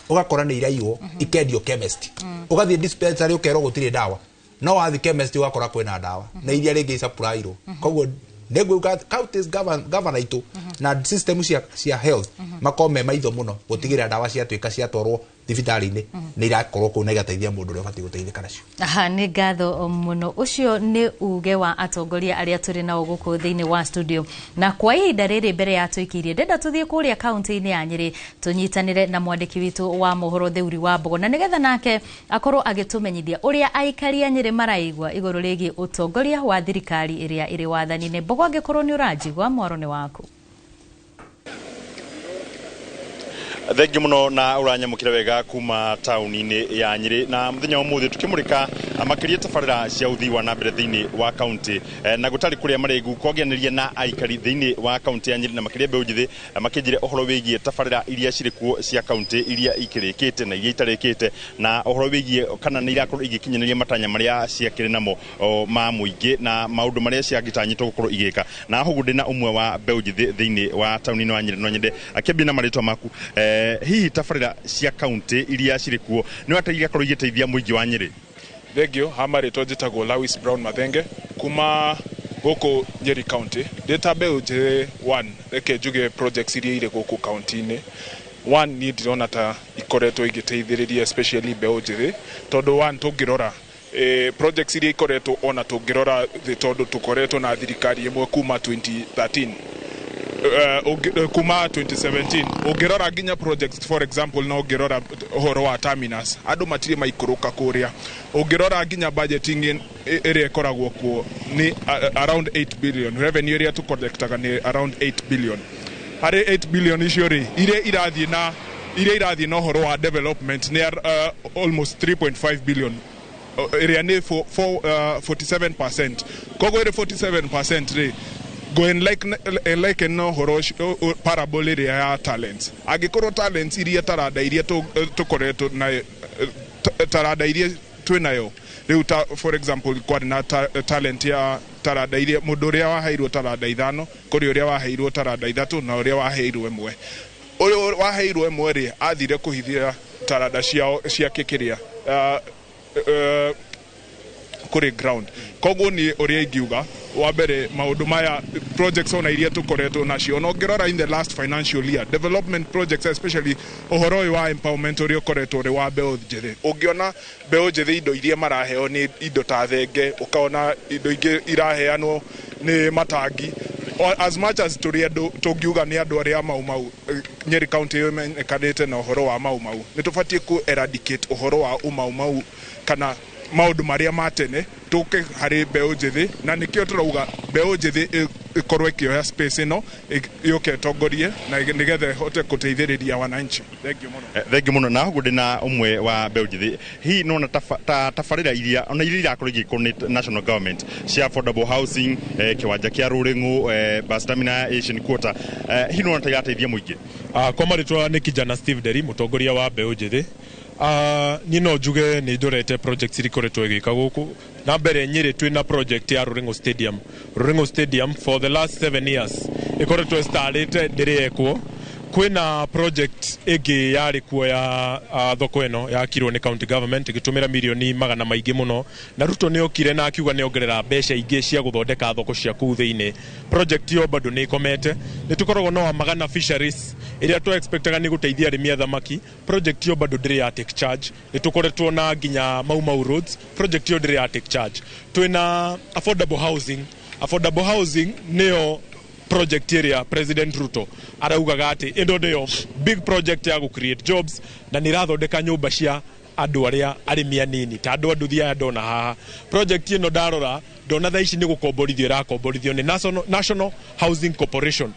ũgakora nĩ iraiywo ikendio chemist. Ũgathiĩ dispensary ũkerwo gũtirĩ ndawa, no wathiĩ chemist ũgakora kwĩna ndawa na iria rĩngĩ icapurairwo. Koguo nĩngũiga counties governor itũ na system cia health makorwo me maitho mũno gũtigĩrĩra ndawa ciatuĩka ciatwarwo. thibitarĩ-inĩ nĩ irakorwo kũu na igateithia mũndũ ũrĩa ũbatiĩ gũteithĩka nacio. Aha, nĩ ngatho mũno. Ũcio nĩ uge wa atongoria arĩa tũrĩ nao gũkũ thĩinĩ wa studio. Na kwa ihinda rĩrĩ mbere ya tũikĩirie, ndenda tũthiĩ kũrĩa kaunti-inĩ ya Nyĩrĩ tũnyitanĩre na mwandĩki witũ wa mohoro Theuri wa Mbogo, na nĩgetha nake akorwo agĩtũmenyithia ũrĩa aikari a Nyĩrĩ maraigua igũrũ rĩgiĩ ũtongoria wa thirikari ĩrĩa ĩrĩ wathani-inĩ. Mbogo, angĩkorwo nĩ ũranjigua, mwaro nĩ waku. Thengiũ mũno na ũranyamũkĩra wega kuma taũni-inĩ ya Nyĩrĩ na mũthenya wa ũmũthĩ tukĩmũrĩka makĩria tabarĩra cia ũthii wa na mbere thĩinĩ wa kaunti, na gũtarĩ kũrĩa marĩgu kwagianĩria na aikari thĩinĩ wa kaunti ya Nyĩrĩ na makĩria mbeũ njĩthĩ, makĩnjĩre ũhoro wĩgiĩ tabarĩra iria cirĩ kuo cia kaunti iria ikĩrĩkĩte na iria itarĩkĩte, na ũhoro wĩgiĩ kana nĩ irakorwo igĩkinyanĩria matanya marĩa ciakĩrĩ namo ma mũingĩ na maũndũ marĩa ciagĩtanyĩtwo gũkorwo igĩka. Na ũguo ndĩ na ũmwe wa mbeũ njĩthĩ thĩinĩ wa taũni-inĩ wa Nyĩrĩ, no nyende akĩambia na marĩtwa maku. Hihi tabarĩra cia kaunti iria cirĩ kuo nĩ wata igakorwo igĩteithia mũingĩ wa Nyĩrĩ? Thengio, ha marĩtwa njĩtagwo Lewis Brown Mathenge kuma gũkũ Nyeri County. Ndĩ ta mbeũ njĩthĩ, one, reke njuge projects iria irĩ gũkũ kaunti-inĩ, one, niĩ ndirona ta ikoretwo igĩteithĩrĩria especially mbeũ njĩthĩ, tondũ one, tũngĩrora projects iria ikoretwo, ona tũngĩrora thĩ, tondũ tũkoretwo na thirikari ĩmwe kuma 2013, kuma 2017, ũngĩrora nginya projects, for example, no ũngĩrora ũhoro wa terminus, andũ matirĩ maikũrũka kũrĩa. Ũngĩrora nginya budgeting ĩrĩa ĩkoragwo kuo nĩ around 8 billion. Revenue ĩrĩa tũcollectaga nĩ around 8 billion. Harĩ 8 billion icio rĩ, iria irathiĩ na ũhoro wa development nĩ almost 3.5 billion, ĩrĩa nĩ 47%. Koguo ĩrĩ 47% rĩ, go enliken na ũhoro parable ĩrĩa ya talents. Angĩkorwo talents iria, taranda iria tũkoretwo na taranda iria twĩ nayo rĩu, ta for example kwarĩ na talent ya taranda iria mũndũ ũrĩa waheirwo taranda 5, kũrĩ ũrĩa waheirwo taranda 3, na ũrĩa waheirwo 1. Ũrĩa waheirwo 1 rĩ, athire kũhithia taranda ciao ciake kĩrĩa kũrĩ ground. Koguo niĩ ũrĩa ingiuga, wa mbere, maũndũ maya, projects ona iria tũkoretwo nacio, ona ũngĩrora in the last financial year, development projects, especially ũhoro ũyũ wa empowerment ũrĩa ũkoretwo ũrĩ wa mbeũ njĩthĩ, ũngĩona mbeũ njĩthĩ indo iria maraheo nĩ indo ta thenge, ũkona indo ingĩ iraheanwo nĩ matangi. As much as tũrĩ andũ tũngiuga nĩ andũ arĩa Mau Mau, Nyeri County ĩmenyekanĩte na ũhoro wa Mau Mau, nĩ tũbatiĩ ku eradicate ũhoro wa ũmau mau kana maũndũ marĩa ma tene, tũke harĩ mbeũ njĩthĩ, na nĩkĩo tũrauga mbeũ njĩthĩ ĩkorwo ĩkĩoya space ĩno, yũke ĩtongorie na nĩgetha ĩhote gũteithĩrĩria wananchi. Thank you mũno. Thengiũ mũno. Na ũguo ndĩna ũmwe wa mbeũ njĩthĩ, hihi nona ta tabarĩra iria ona iria irakorwo igĩkwo nĩ national government cia affordable housing, kĩwanja kĩa Rũrĩng'ũ, bus terminal ya Asian Quarter, hihi nona ta irateithia mũingĩ? Kwa marĩtwa nĩ kijana Steve Nderi, mũtongoria wa mbeũ njĩthĩ. Niĩ no njuge nĩ ndorete projects iria ikoretwo igĩka gũkũ na mbere Nyĩrĩ. Twĩna project ya Rũrĩng'ũ Stadium. Rũrĩng'ũ Stadium for the last 7 years ĩkoretwo ĩstarĩte, ndĩrĩ yekwo. Kwĩna project ĩngĩ yarĩ kuo ya thoko ĩno yakirwo nĩ county government ĩgĩtũmĩra mirioni magana maingĩ mũno, na Ruto nĩ okire na akiuga nĩ ongerera mbeca ingĩ cia gũthondeka thoko cia kũu thĩinĩ. Project ĩyo bado nĩ ĩkomete. Nĩ tũkoragwo na Wamagana Fisheries ĩrĩa tũ expectaga nĩ gũteithia arĩmi a thamaki. Project ĩyo bado ndĩrĩ ya take charge. Nĩ tũkoretwo na nginya Mau Mau Roads, project ĩyo ndĩrĩ ya take charge. Twĩna affordable housing. Affordable housing nĩyo project ĩrĩa President Ruto araugaga atĩ ĩno nĩyo big project ya gũ create jobs, na nĩ ĩrathondeka nyũmba cia andũ arĩa arĩmi anini ta andũ a nduthi aya ndona haha. Project ĩno ndarora ndona thaa ici nĩ gũkomborithio ĩrakomborithio nĩ National Housing Corporation.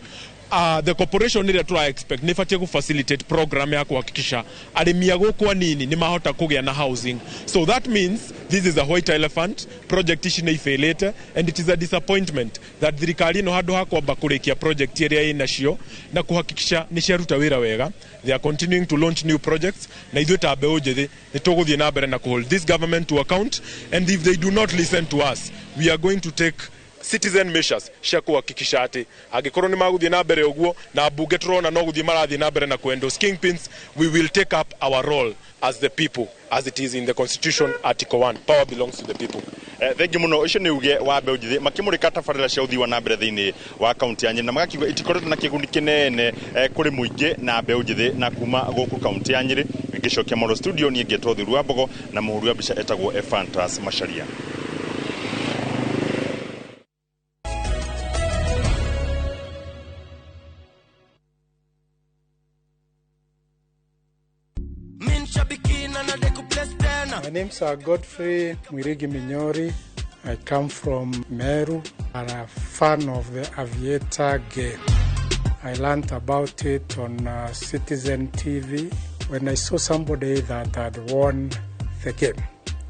The corporation ĩrĩa tũra expect nĩ ĩbatiĩ gũ facilitate program ya kuhakikisha arĩmi a gũkũ anini nĩ mahota kũgĩa na housing. So that means this is a white elephant project. Ici nĩ ifailĩte, and it is a disappointment that thirikari ĩno, handũ ha kwamba kũrĩkia project ĩrĩa ĩnacio na kuhakikisha nĩ ciaruta wĩra wega, they are continuing to launch new projects. Na ithuĩ ta mbeũ njĩthĩ nĩ tũgũthiĩ na mbere na kũhold this government to account, and if they do not listen to us, we are going to take citizen measures cia kuhakikisha atĩ angĩkorwo nĩ magũthiĩ na mbere ũguo na mbunge tũrona no gũthiĩ marathiĩ na mbere na kuendorse kingpins, we will take up our role as the people, as it is in the constitution, article 1, power belongs to the people. Thengi muno. Ucio ni uge wa mbeũ njĩthĩ makĩmũrĩka tabarĩra cia ũthii wa na mbere thĩinĩ wa kaunti ya Nyĩrĩ, na magakiuga itikoretwo na kĩguni kĩnene kũrĩ mũingĩ na mbeũ njĩthĩ. Na kuma gũkũ kaunti ya Nyĩrĩ, ngĩcokia Moro studio, niĩ ngetwo Thiru wa Mbogo, na mũhũri wa mbica etagwo Ephantus Macharia. My name's Godfrey Mwirigi Minyori. I come from Meru. I'm a fan of the Aviator game. I learned about it on Citizen TV when I saw somebody that had won the game.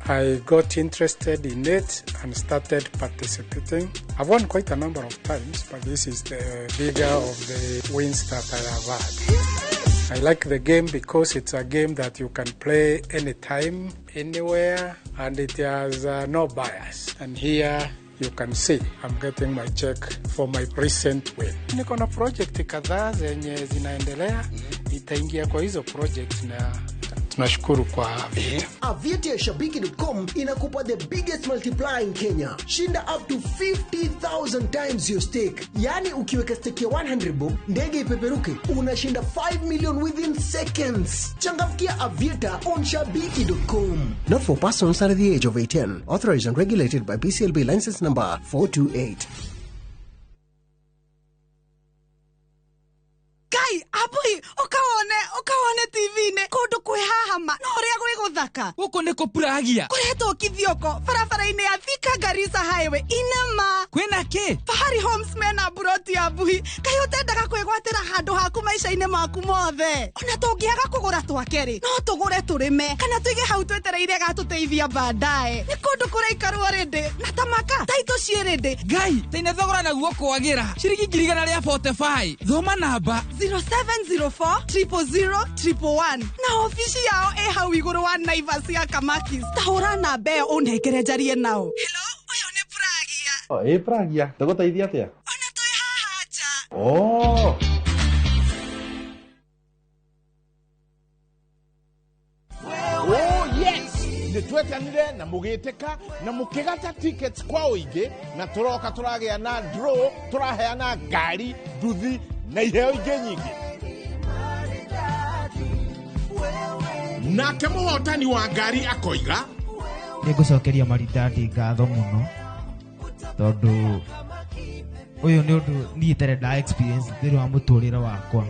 I got interested in it and started participating. I've won quite a number of times, but this is the bigger of the wins that I have had. I like the game because it's a game that you can play anytime, anywhere, and it has no bias. And here you can see I'm getting my check for my recent win. Niko na project kadhaa zenye zinaendelea, itaingia kwa hizo project, na tunashukuru kwa Aviator. Aviator ya Shabiki.com inakupa the biggest multiplier in Kenya. Shinda up to 50,000 times your stake. Yani ukiweka stake ya 100 bob, ndege ipeperuke, unashinda 5 million within seconds. Changamkia Aviator on Shabiki.com. Not for persons under the age of 18. Authorized and regulated by BCLB license number 428. Ngai abui, ukawone ukawone TV-inĩ kũndũ kwĩ haha ma no ũrĩa gwĩ gũthaka. Gũkũ nĩ kũpuragia. Kũretwo Kithioko, barabara-inĩ ya Thika Garissa Highway inema. Kwĩna kĩ? Fahari Homes mena buroti ya buhi. Kaĩ ũtendaga kwĩgwatĩra handũ haku maica-inĩ maku mothe? Ona tũngĩaga kũgũra twake rĩ, no tũgũre tũrĩme kana tũige hau twetereire gatũteithia baadaye. Nĩ kũndũ kũraikarwo rĩndĩ na tamaka taitũ ciĩ rĩndĩ. Ngai taine thogora naguo kwagĩra ciringi 145,000. Thoma namba 0704 000 111 na ofici yao ĩ hau igũrũ wa Naivas ya Kamakis. Tahũra namba ĩyo ũnengere njarie nao. Hello, ũyũ nĩ Pragia. Ĩ Pragia, tũgũteithia atĩa? Ona twĩ haha nja. Oh. Oh yes, nä twetanire na må gä tä ka na må kä gata tickets kwa ũingĩ, na tũroka tũragĩa na draw, tũraheana ngari, nduthi na iheo ingĩ nyingĩ. Nake mũhotani wa ngari akoiga, nĩ ngũcokeria Maridadi ngatho mũno, tondũ ũyũ nĩ ũndũ niĩ itarĩ nda experience thĩinĩ wa mũtũrĩre wakwa.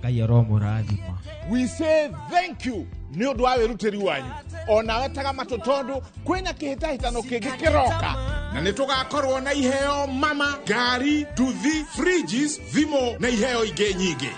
Ngai aromũrathima. We say thank you nĩ ũndũ wa wĩrutĩri wanyu. Onawe taga matũ, tondũ kwĩna kĩhĩtahĩtano kĩngĩ kĩroka, na nĩ tũgakorwo na iheo mama, ngari, nduthi, fridges, thimũ na iheo ingĩ nyingĩ.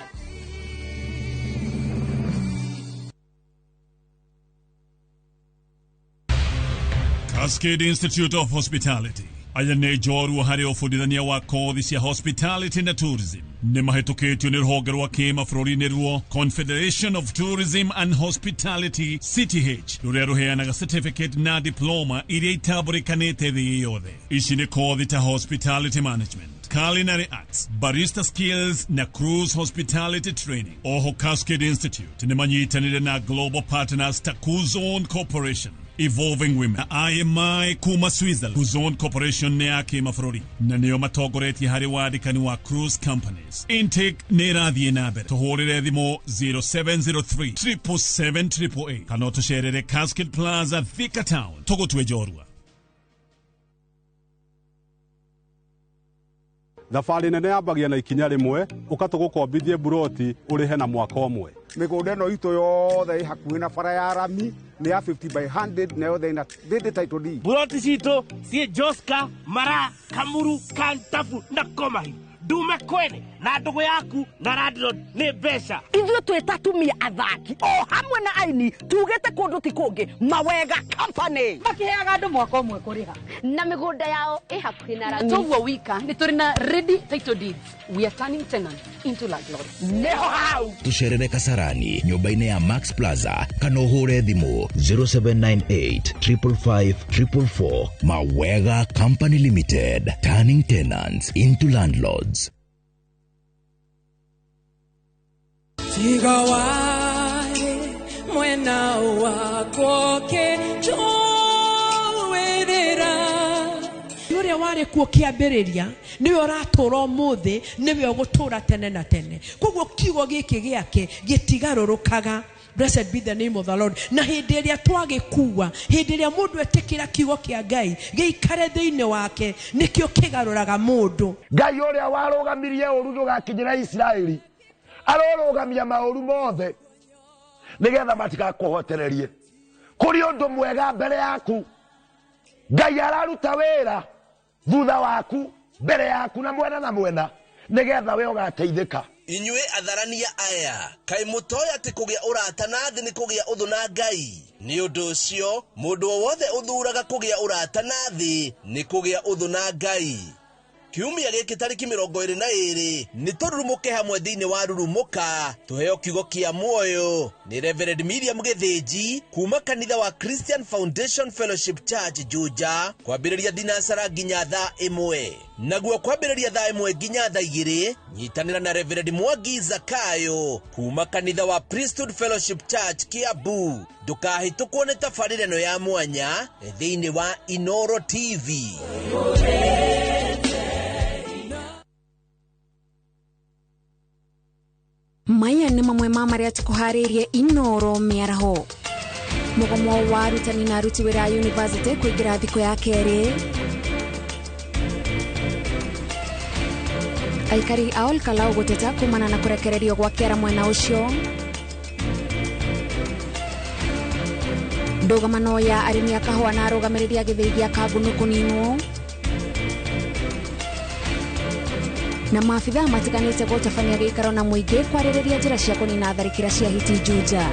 Cascade Institute of Hospitality aya nĩ njorua harĩ ũbundithania wa kothi cia hospitality na tourism. Nĩ mahĩtũkĩtio nĩ rũhonge rwa kĩmabũrũri-inĩ ruo Confederation of Tourism and Hospitality, CTH, rũrĩa rũheanaga certificate na diploma iria itambũrĩkanĩte thĩ yothe. Ici nĩ kothi ta hospitality management, culinary arts, barista skills na cruise hospitality training. Oho Cascade Institute nĩ manyitanĩire na global partners ta Kuzon Corporation, Evolving Women na IMI kuma Switzerland. Kuzon Corporation nĩ ya kĩmabũrũri na nĩo matongoretie harĩ wandĩkani wa cruise companies. Intake nĩ ĩrathiĩ na mbere. Tũhũrĩre thimũ 0703 777 888 kana ũtũcerere Cascade Plaza, Thika Town. Tũgũtue njorua. Thabarĩ nene yambagia na ikinya rĩmwe, ũka tũgũkombithie buroti ũrĩhe na mwaka ũmwe. Mĩgũnda ĩno itũ yothe ĩ hakuhĩ na bara ya rami, nĩ ya 50 by 100, na yothe ĩna ndĩndĩ title deed. Buroti citũ ciĩ Joska, Mara, Kamuru, Kantafu na Komahi. Ndume kwene na ndũgũ yaku na landlord nĩ mbeca. Ithuĩ twĩ ta atumia athaki o hamwe na aini, tugĩte kũndũ ti kũngĩ, Mawega Company. Makĩheaga andũ mwaka ũmwe kũrĩha na mĩgũnda yao ĩ hakuhĩ na rami. Toguo wika nĩ tũrĩ na ready title deeds. We are turning tenants into landlords. Nĩho hau. Tũcerere Kasarani nyũmba-inĩ ya Max Plaza kana ũhũre thimũ 0798 555 444. Mawega Company Limited, turning tenants into landlords. Tiga wae mwena wakwo kĩnjũĩ. Ũrĩa warĩ kuo kĩambĩrĩria nĩwe ũratũũra ũmũthĩ, nĩwe ũgũtũũra tene na tene. Koguo kiugo gĩkĩ gĩake gĩtigarũrũkaga. Blessed be the name of the Lord. Na hĩndĩ ĩrĩa twagĩkua, hĩndĩ ĩrĩa mũndũ etĩkĩra kiugo kĩa Ngai gĩikare thĩinĩ wake, nĩkĩo kĩgarũraga mũndũ. Ngai ũrĩa warũgamirie ũru ndũgakinyĩra Isiraeli arorũgamia maũru mothe nĩgetha matigakũhotererie. Kũrĩ ũndũ mwega mbere yaku, Ngai araruta wĩra thutha waku, mbere yaku na mwena na mwena, nĩgetha we ũgateithĩka. Inyuĩ atharania aya, kaĩ mũtoĩ atĩ kũgĩa ũrata na thĩ nĩ kũgĩa ũthũ na Ngai? Nĩ ũndũ ũcio mũndũ o wothe ũthuuraga kũgĩa ũrata na thĩ nĩ kũgĩa ũthũ na Ngai. Kiumia gĩkĩ tarĩki 22 nĩ tũrurumũke hamwe thĩinĩ wa Rurumũka tũheo kiugo kĩa muoyo nĩ Reverend Miriam Gĩthĩnji kuma kanitha wa Christian Foundation Fellowship Church Juja, kwambĩrĩria thinacara nginya thaa 1. Naguo kwambĩrĩria thaa 1 nginya thaa 2 nyitanĩra na Reverend Mwangi Zakayo kuma kanitha wa Priesthood Fellowship Church Kiambu. Ndũkahĩtũkwo nĩ tabarĩra ĩno ya mwanya thĩinĩ wa Inoro TV. Maya nĩ mamwe ma marĩa tũkũharĩirie Inoro mĩaraho. Mũgomo wa arutani na aruti wĩra a university kũingĩra thikũ ya kerĩ. Aikari a Olkalau gũteta kumana na kũrekererio gwa kĩara mwena ũcio. Ndũgamano ya arĩmi a kahũa na arũgamĩrĩri a gĩthĩi gĩa Kangunu kũninwo. Na maabithaa matiganĩte gũtabania gĩikaro na mũingĩ kwarĩrĩria njĩra cia kũnina tharĩkĩra cia hiti Juja.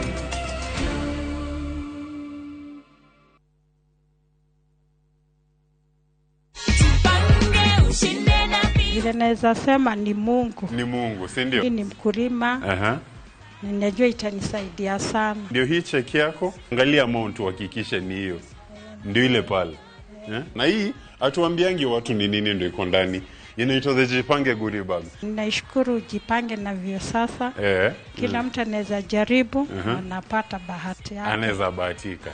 Vile naweza sema ni Mungu. Ni Mungu, si ndio? Ni mkulima. Ninajua itanisaidia sana. Ndio hii cheki yako, angalia amount uhakikishe ni hiyo. Ndio ile pale. Na hii atuambiangi watu ni nini ndio iko ndani. Inaitwa the Jipange goodie bag. Naishukuru Jipange na vyo sasa. Kila mtu anaweza jaribu, anapata bahati yake. Anaweza bahatika.